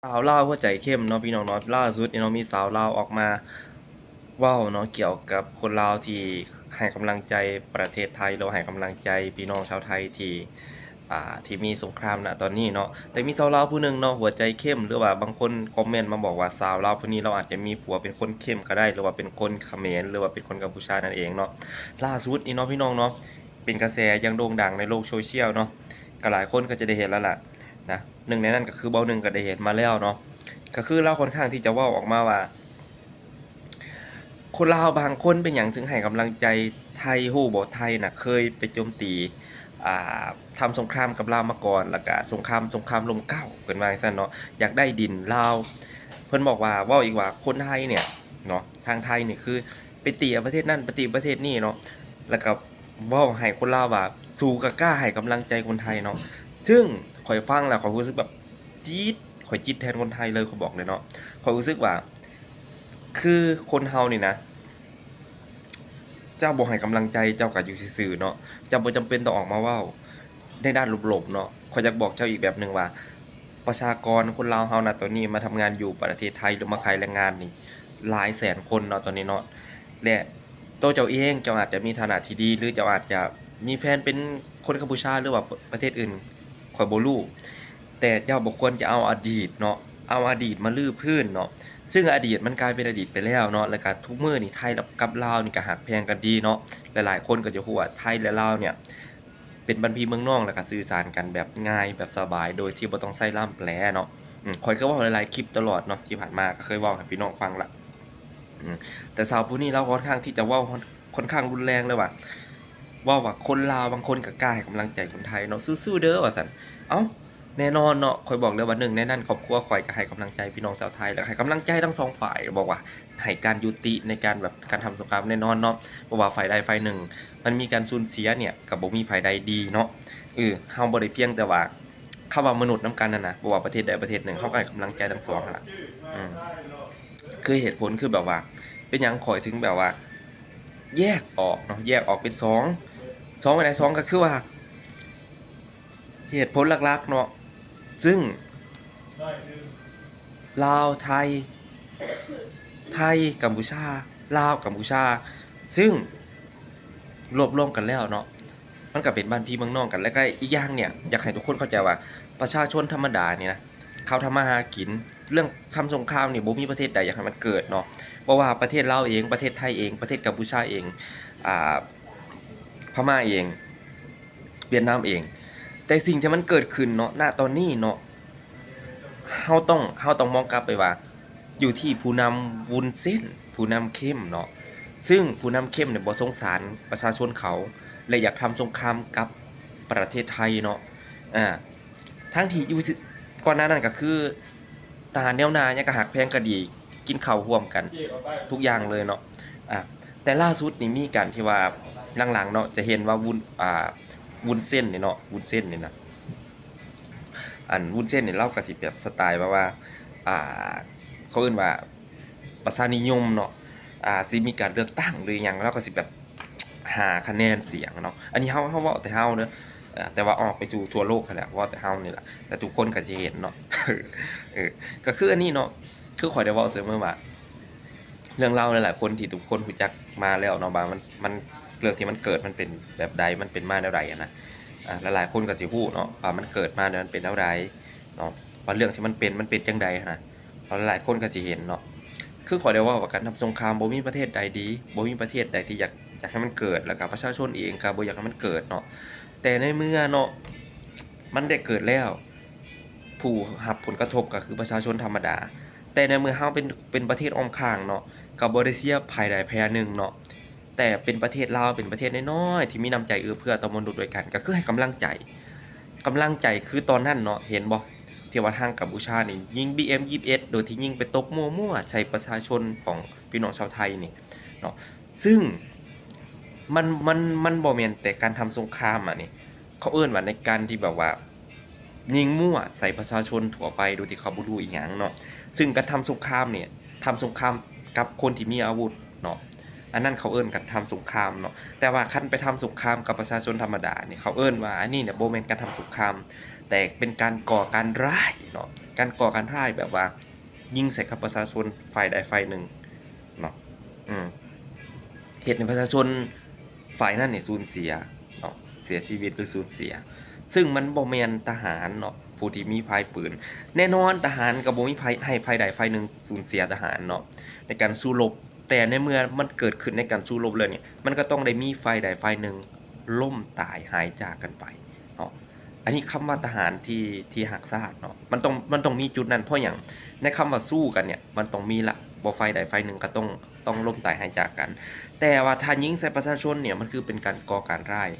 ສາວລາວຫົວໃຈເຂັ້ມເນາະ ພີ່ນ້ອງເນາະ. ລ່າສຸດນີ້ເນາະ ມີສາວລາວອອກມາເວົ້າເນາະ ກ່ຽວກັບຄົນລາວທີ່ໃຫ້ກຳລັງໃຈປະເທດໄທ ຫຼືວ່າໃຫ້ກຳລັງໃຈພີ່ນ້ອງຊາວໄທທີ່ ອ່າ ທີ່ມີສົງຄາມນະຕອນນີ້ເນາະ. ແຕ່ມີສາວລາວຜູ້ໜຶ່ງເນາະ ຫົວໃຈເຂັ້ມ ຫຼືວ່າບາງຄົນຄອມເມັນມາບອກວ່າ ສາວລາວຜູ້ນີ້ລາວອາດຈະມີຜົວເປັນຄົນເຂັ້ມກໍໄດ້ ຫຼືວ່າເປັນຄົນຂະເໝນ ຫຼືວ່າເປັນຄົນກຳປູຊານັ້ນເອງເນາະ. ລ່າສຸດນີ້ເນາະ ພີ່ນ້ອງເນາະ ເປັນກະແສຢ່າງໂດ່ງດັງໃນໂລກໂຊຊຽວເນາະ ກໍຫຼາຍຄົນກໍຈະໄດ້ເຫັນແລ້ວລະນະ. ໜຶ່ງໃນນັ້ນກໍຄືເບົາໜຶ່ງກໍໄດ້ເຫັນມາແລ້ວເນາະ ກໍຄືລາວຄ່ອນຂ້າງທີ່ຈະເວົ້າອອກມາວ່າ ຄົນລາວບາງຄົນເປັນຫຍັງເຖິງໃຫ້ກຳລັງໃຈໄທ ຮູ້ບໍ່? ໄທນະເຄີຍໄປໂຈມຕີ ອ່າ ທຳສົງຄາມກັບລາວມາກ່ອນ ແລ້ວກະສົງຄາມ ສົງຄາມລົມເກົ້າ ເພິ່ນວ່າຈັ່ງຊັ້ນເນາະ ຢາກໄດ້ດິນລາວ. ເພິ່ນບອກວ່າ ເວົ້າອີກວ່າ ຄົນໄທເນຍເນາະ ທາງໄທນີ້ຄືໄປຕີປະເທດນັ້ນ ໄປຕີປະເທດນີ້ເນາະ ແລ້ວກະເວົ້າໃຫ້ຄົນລາວວ່າ ສູກໍກ້າໃຫ້ກຳລັງໃຈຄົນໄທເນາະ. ຊຶ່ງຂ້ອຍຟັງແລ້ວຂ້ອຍຮູ້ສຶກແບບຈີດ ຂ້ອຍຈີດແທນຄົນໄທເລີຍ ຂ້ອຍບອກເລີຍເນາະ. ຂ້ອຍຮູ້ສຶກວ່າ ຄືຄົນເຮົານີ້ນະ ເຈົ້າບໍ່ໃຫ້ກຳລັງໃຈ ເຈົ້າກໍຢູ່ຊື່ໆເນາະ ເຈົ້າບໍ່ຈຳເປັນຕ້ອງອອກມາເວົ້າໃນດ້ານລົບໆເນາະ. ຂ້ອຍຢາກບອກເຈົ້າອີກແບບໜຶ່ງວ່າ ປະຊາກອນຄົນລາວເຮົານະຕອນນີ້ມາທຳງານຢູ່ປະເທດໄທ ຫຼືມາຂາຍແຮງງານນີ້ຫຼາຍແສນຄົນເນາະຕອນນີ້ເນາະ ແລະ ໂຕເຈົ້າເອງ ເຈົ້າອາດຈະມີຖານະທີ່ດີ ຫຼືເຈົ້າອາດຈະມີແຟນເປັນຄົນກຳປູຊາ ຫຼືວ່າປະເທດອື່ນ ຂ້ອຍບໍ່ຮູ້ ແຕ່ເຈົ້າບໍ່ຄວນຈະເອົາອະດີດເນາະ ເອົາອະດີດມາຮື້ພື້ນເນາະ. ຊຶ່ງອະດີດມັນກາຍເປັນອະດີດໄປແລ້ວເນາະ ແລ້ວກະທຸກມື້ນີ້ໄທກັບລາວນີ້ກະຮັກແພງກັນດີເນາະ. ຫຼາຍໆຄົນກໍຈະຮູ້ວ່າໄທ ແລະ ລາວເນຍເປັນບ້ານພີ່ເມືອງນ້ອງ ແລ້ວກະສື່ສານກັນແບບງ່າຍ ແບບສະບາຍ ໂດຍທີ່ບໍ່ຕ້ອງໃຊ້ລ່າມແປເນາະ. ອືມ ຂ້ອຍເຄີຍເວົ້າໃນຫຼາຍຄລິບຕະຫຼອດເນາະ ທີ່ຜ່ານມາກໍເຄີຍເວົ້າໃຫ້ພີ່ນ້ອງຟັງລະ. ອືມ ແຕ່ສາວຜູ້ນີ້ລາວຄ່ອນຂ້າງທີ່ຈະເວົ້າ ຄ່ອນຂ້າງຮຸນແຮງເລີຍວ່າ ເວົ້າວ່າຄົນລາວບາງຄົນກໍກ້າໃຫ້ກຳລັງໃຈຄົນໄທເນາະ ສູ້ໆເດີວ່າຊັ້ນ. ເອົ້າ ແນ່ນອນເນາະ ຂ້ອຍບອກເລີຍວ່າ ໜຶ່ງໃນນັ້ນຄອບຄົວຂ້ອຍກໍໃຫ້ກຳລັງໃຈພີ່ນ້ອງຊາວໄທ ແລ້ວໃຫ້ກຳລັງໃຈທັງສອງຝ່າຍ ບອກວ່າໃຫ້ການຍຸຕິໃນການແບບການທຳສົງຄາມແນ່ນອນເນາະ. ບໍ່ວ່າຝ່າຍໃດຝ່າຍໜຶ່ງມັນມີການສູນເສຍເນຍ ກໍບໍ່ມີຝ່າຍໃດດີເນາະ. ເອີ ເຮົາບໍ່ໄດ້ພຽງແຕ່ວ່າ ຄຳວ່າມະນຸດນຳກັນຫັ້ນນະ ບໍ່ວ່າປະເທດໃດປະເທດໜຶ່ງ ເຮົາກໍໃຫ້ກຳລັງໃຈທັງສອງຫັ້ນລະ. ອືມ ຄືເຫດຜົນຄືແບບວ່າ ເປັນຫຍັງຂ້ອຍເຖິງແບບວ່າແຍກອອກເນາະ ແຍກອອກເປັນສອງ ສອງອັນໃດ? ສອງກໍຄືວ່າ ເຫດຜົນຫຼັກໆເນາະ ຊຶ່ງລາວ ໄທ ໄທ ກຳປູຊາ ລາວ ກຳປູຊາ ຊຶ່ງລວບລວມກັນແລ້ວເນາະ ມັນກໍເປັນບ້ານພີ່ເມືອງນ້ອງກັນ. ແລ້ວກໍອີກຢ່າງເນຍ ຢາກໃຫ້ທຸກຄົນເຂົ້າໃຈວ່າ ປະຊາຊົນທຳມະດານີ້ນະ ເຂົາທຳມາຫາກິນ ເລື່ອງທຳສົງຄາມນີ້ ບໍ່ມີປະເທດໃດຢາກໃຫ້ມັນເກີດເນາະ. ບໍ່ວ່າປະເທດລາວເອງ ປະເທດໄທເອງ ປະເທດກຳປູຊາເອງ ອ່າ ພະມ້າເອງ ຫວຽດນາມເອງ. ແຕ່ສິ່ງທີ່ມັນເກີດຂຶ້ນເນາະ ນະຕອນນີ້ເນາະ ເຮົາຕ້ອງ ເຮົາຕ້ອງມອງກັບໄປວ່າ ຢູ່ທີ່ຜູ້ນຳວຸ້ນເສັ້ນ ຜູ້ນຳເຂັ້ມເນາະ ຊຶ່ງຜູ້ນຳເຂັ້ມນີ້ບໍ່ສົງສານປະຊາຊົນເຂົາ ແລະ ຢາກທຳສົງຄາມກັບປະເທດໄທເນາະ. ອາ ທັງທີ່ຢູ່ ກ່ອນໜ້ານັ້ນກໍຄື ທະຫານແນວໜ້າຫຍັງກໍຮັກແພງກັນດີ ກິນເຂົ້າຮ່ວມກັນທຸກຢ່າງເລີຍເນາະ. ອາ ແຕ່ລ່າສຸດນີ້ມີການທີ່ວ່າ ຫຼັງໆເນາະ ຈະເຫັນວ່າວຸ້ນ ອ່າ ວຸ້ນເສັ້ນນີ້ເນາະ ວຸ້ນເສັ້ນນີ້ນະ ອັນວຸ້ນເສັ້ນນີ້ລາວກໍຊິແບບສະໄຕລ໌ແບບວ່າ ອ່າ ເຂົາເອີ້ນວ່າປະຊານິຍົມເນາະ ອ່າ ຊິມີການເລືອກຕັ້ງຫຼືຫຍັງ ລາວກໍຊິແບບຫາຄະແນນສຽງເນາະ. ອັນນີ້ເຮົາ ເຮົາເວົ້າແຕ່ເຮົາເດີ ເອີ ແຕ່ວ່າອອກໄປສູ່ທົ່ວໂລກຫັ້ນແຫຼະ ເວົ້າແຕ່ເຮົານີ້ລະ ແຕ່ທຸກຄົນກໍຊິເຫັນເນາະ. ເອີ ກໍຄືອັນນີ້ເນາະ ຄືຂ້ອຍໄດ້ເວົ້າສະເໝີວ່າ ເລື່ອງລາວຫຼາຍໆຄົນທີ່ທຸກຄົນຮູ້ຈັກມາແລ້ວເນາະ ວ່າມັນ ມັນ ເລື່ອງທີ່ມັນເກີດມັນເປັນແບບໃດ ມັນເປັນມາແນວໃດຫັ້ນນະ. ອາ ຫຼາຍໆຄົນກໍຊິຮູ້ເນາະ ວ່າມັນເກີດມາແລ້ວມັນເປັນແນວໃດເນາະ ວ່າເລື່ອງທີ່ມັນເປັນ ມັນເປັນຈັ່ງໃດຫັ້ນນະ ຫຼາຍໆຄົນກໍຊິເຫັນເນາະ. ຄືຂ້ອຍໄດ້ເວົ້າວ່າການທຳສົງຄາມ ບໍ່ມີປະເທດໃດດີ ບໍ່ມີປະເທດໃດທີ່ຢາກ ຢາກໃຫ້ມັນເກີດ ແລ້ວກໍປະຊາຊົນເອງກໍບໍ່ຢາກໃຫ້ມັນເກີດເນາະ. ແຕ່ໃນເມື່ອເນາະ ມັນໄດ້ເກີດແລ້ວ ຜູ້ຮັບຜົນກະທົບກໍຄືປະຊາຊົນທຳມະດາ. ແຕ່ໃນເມື່ອເຮົາເປັນ ເປັນປະເທດອ້ອມຂ້າງເນາະ ກໍບໍ່ໄດ້ເສຍຝ່າຍໃດຝ່າຍໜຶ່ງເນາະ ແຕ່ເປັນປະເທດລາວ ເປັນປະເທດນ້ອຍໆທີ່ມີນ້ຳໃຈເອື້ອເຟື້ອຕໍ່ມະນຸດດ້ວຍກັນ ກໍຄືໃຫ້ກຳລັງໃຈ ກຳລັງໃຈຄືຕອນນັ້ນເນາະ ເຫັນບໍ່ ທີ່ວ່າທາງກຳປູຊານີ້ຍິງບີເອັມຊາວເອັດ ໂດຍທີ່ຍິງໄປຕົກມົ້ວໆໃສ່ປະຊາຊົນຂອງພີ່ນ້ອງຊາວໄທນີ້ເນາະ. ຊຶ່ງມັນ ມັນ ມັນບໍ່ແມ່ນແຕ່ການທຳສົງຄາມ ອັນນີ້ ເຂົາເອີ້ນວ່າໃນການທີ່ແບບວ່າຍິງມົ້ວໃສ່ປະຊາຊົນທົ່ວໄປໂດຍທີ່ເຂົາບໍ່ຮູ້ອີ່ຫຍັງເນາະ. ຊຶ່ງການທຳສົງຄາມນີ້ ທຳສົງຄາມກັບຄົນທີ່ມີອາວຸດເນາະ ອັນນັ້ນເຂົາເອີ້ນການທຳສົງຄາມເນາະ. ແຕ່ວ່າຄັນໄປທຳສົງຄາມກັບປະຊາຊົນທຳມະດານີ້ ເຂົາເອີ້ນວ່າອັນນີ້ນະບໍ່ແມ່ນການທຳສົງຄາມ ແຕ່ເປັນການກໍ່ການຮ້າຍເນາະ. ການກໍ່ການຮ້າຍແບບວ່າຍິງໃສ່ກັບປະຊາຊົນຝ່າຍໃດຝ່າຍໜຶ່ງເນາະ ອືມ ເຮັດໃຫ້ປະຊາຊົນຝ່າຍນັ້ນນີ້ສູນເສຍເນາະ ເສຍຊີວິດ ຫຼື ສູນເສຍ ຊຶ່ງມັນບໍ່ແມ່ນທະຫານເນາະ ຜູ້ທີ່ມີພາຍປືນ. ແນ່ນອນ ທະຫານກໍບໍ່ມີໃຜໃຫ້ຝ່າຍໃດຝ່າຍໜຶ່ງສູນເສຍທະຫານເນາະ ໃນການສູ້ລົບ ແຕ່ໃນເມື່ອມັນເກີດຂຶ້ນໃນການສູ້ລົບແລ້ວນີ້ ມັນກໍຕ້ອງໄດ້ມີຝ່າຍໃດຝ່າຍໜຶ່ງລົ້ມຕາຍຫາຍຈາກກັນໄປເນາະ. ອັນນີ້ຄຳວ່າທະຫານທີ່ ທີ່ຮັກຊາດເນາະ ມັນຕ້ອງ ມັນຕ້ອງມີຈຸດນັ້ນ. ເພາະຫຍັງ? ໃນຄຳວ່າສູ້ກັນເນ່ຍ ມັນຕ້ອງມີລະ ບໍ່ຝ່າຍໃດຝ່າຍໜຶ່ງກໍຕ້ອງ ຕ້ອງລົ້ມຕາຍຫາຍຈາກກັນ. ແຕ່ວ່າຖ້າຍິງໃສ່ປະຊາຊົນເນ່ຍ ມັນຄືເປັນການກໍ່ການຮ້າຍ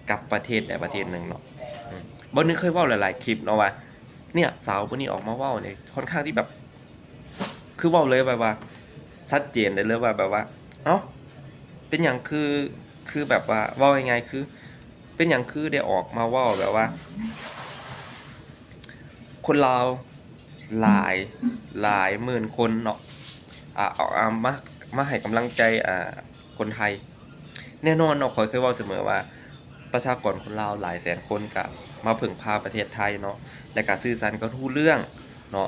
ກັບປະເທດໃດປະເທດໜຶ່ງເນາະ. ອືມ ບ່າວໜຶ່ງເຄີຍເວົ້າຫຼາຍໆຄລິບເນາະວ່າ ເນ່ຍ ສາວຜູ້ນີ້ອອກມາເວົ້ານີ້ ຄ່ອນຂ້າງທີ່ແບບ ຄືເວົ້າເລີຍແບບວ່າຊັດເຈນໄດ້ເລີຍວ່າ ແບບວ່າ ເອົ້າ ເປັນຫຍັງຄື ຄືແບບວ່າ ເວົ້າງ່າຍໆ ຄື ເປັນຫຍັງຄືໄດ້ອອກມາເວົ້າແບບວ່າ ຄົນລາວຫຼາຍ ຫຼາຍໝື່ນຄົນເນາະ ອາ ເອົາ ອາ ມາ ມາໃຫ້ກຳລັງໃຈ ອາ ຄົນໄທ. ແນ່ນອນເນາະ ຂ້ອຍເຄີຍເວົ້າສະເໝີວ່າ ປະຊາກອນຄົນລາວຫຼາຍແສນຄົນກະມາເພິ່ງພາປະເທດໄທເນາະ ແລະກະສື່ສັນກັນຮູ້ເລື່ອງເນາະ.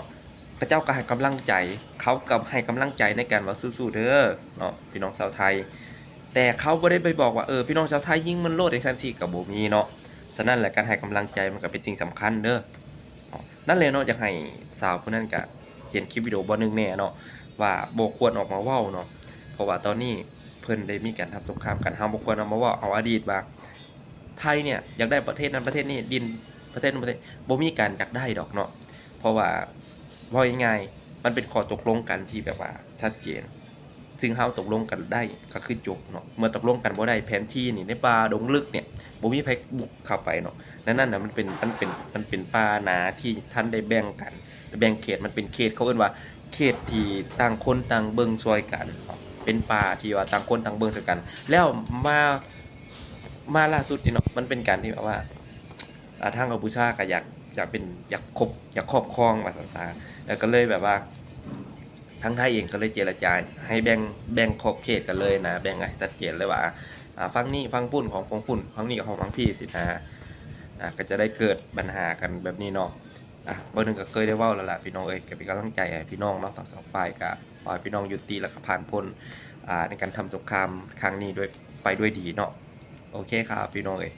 ເຂົາເຈົ້າກໍໃຫ້ກຳລັງໃຈ ເຂົາກໍໃຫ້ກຳລັງໃຈໃນການວ່າສູ້ໆເດີເນາະ ພີ່ນ້ອງຊາວໄທ. ແຕ່ເຂົາບໍ່ໄດ້ໄປບອກວ່າ ເອີ ພີ່ນ້ອງຊາວໄທຍິງມັນໂລດ ຈັ່ງຊັ້ນຊີ້ກໍບໍ່ມີເນາະ. ສະນັ້ນແຫຼະ ການໃຫ້ກຳລັງໃຈມັນກໍເປັນສິ່ງສຳຄັນເດີເນາະ. ນັ້ນແຫຼະເນາະ ຢາກໃຫ້ສາວຜູ້ນັ້ນກະເຫັນຄລິບວິດີໂອບ່ອນໜຶ່ງແນ່ເນາະ ວ່າບໍ່ຄວນອອກມາເວົ້າເນາະ ເພາະວ່າຕອນນີ້ເພິ່ນໄດ້ມີການທຳສົງຄາມກັນ. ເຮົາບໍ່ຄວນອອກມາເວົ້າເອົາອະດີດວ່າ ໄທເນ່ຍຢາກໄດ້ປະເທດນັ້ນປະເທດນີ້ ດິນປະເທດນັ້ນປະເທດ ບໍ່ມີການຢາກໄດ້ດອກເນາະ. ເພາະວ່າເວົ້າງ່າຍໆ ມັນເປັນຂໍ້ຕົກລົງກັນທີ່ແບບວ່າຊັດເຈນ ຊຶ່ງເຮົາຕົກລົງກັນໄດ້ກໍຄືຈົບເນາະ. ເມື່ອຕົກລົງກັນບໍ່ໄດ້ ແຜນທີ່ນີ້ໃນປ່າດົງລຶກເນ່ຍ ບໍ່ມີໃຜບຸກເຂົ້າໄປເນາະ. ນັ້ນນະ ມັນເປັນ ມັນເປັນ ມັນເປັນປ່ານາທີ່ທັນໄດ້ແບ່ງກັນ ແບ່ງເຂດ ມັນເປັນເຂດ ເຂົາເອີ້ນວ່າເຂດທີ່ຕ່າງຄົນຕ່າງເບິ່ງຊ່ວຍກັນເນາະ ເປັນປ່າທີ່ວ່າຕ່າງຄົນຕ່າງເບິ່ງຊ່ວຍກັນ. ແລ້ວມາ ມາລ່າສຸດນີ້ເນາະ ມັນເປັນການທີ່ແບບວ່າ ອາ ທາງກຳປູຊາກໍຢາກ ຢາກເປັນ ຢາກຄົບ ຢາກຄອບຄອງວ່າຊັ້ນຊະ ແລ້ວກໍເລີຍແບບວ່າ ທາງໄທເອງກໍເລີຍເຈລະຈາໃຫ້ແບ່ງ ແບ່ງຂອບເຂດກັນເລີຍນະ ແບ່ງໃຫ້ຊັດເຈນເລີຍວ່າ ອາ ຝັ່ງນີ້ຝັ່ງພຸ້ນຂອງຝັ່ງພຸ້ນ ຝັ່ງນີ້ຂອງຝັ່ງພີ້ຊີ້ນະ. ອາ ກໍຈະໄດ້ເກີດບັນຫາກັນແບບນີ້ເນາະ. ອາ ບ່າວໜຶ່ງກໍເຄີຍໄດ້ເວົ້າແລ້ວລະ ພີ່ນ້ອງເອີຍ ກໍເປັນກຳລັງໃຈໃຫ້ພີ່ນ້ອງເນາະ ທັງສອງຝ່າຍ ກໍຂໍໃຫ້ພີ່ນ້ອງຍຸຕິ ແລ້ວກໍຜ່ານພົ້ນ ອາ ໃນການທຳສົງຄາມຄັ້ງນີ້ດ້ວຍ ໄປດ້ວຍດີເນາະ. ໂອເຄຄັບ ພີ່ນ້ອງເອີຍ.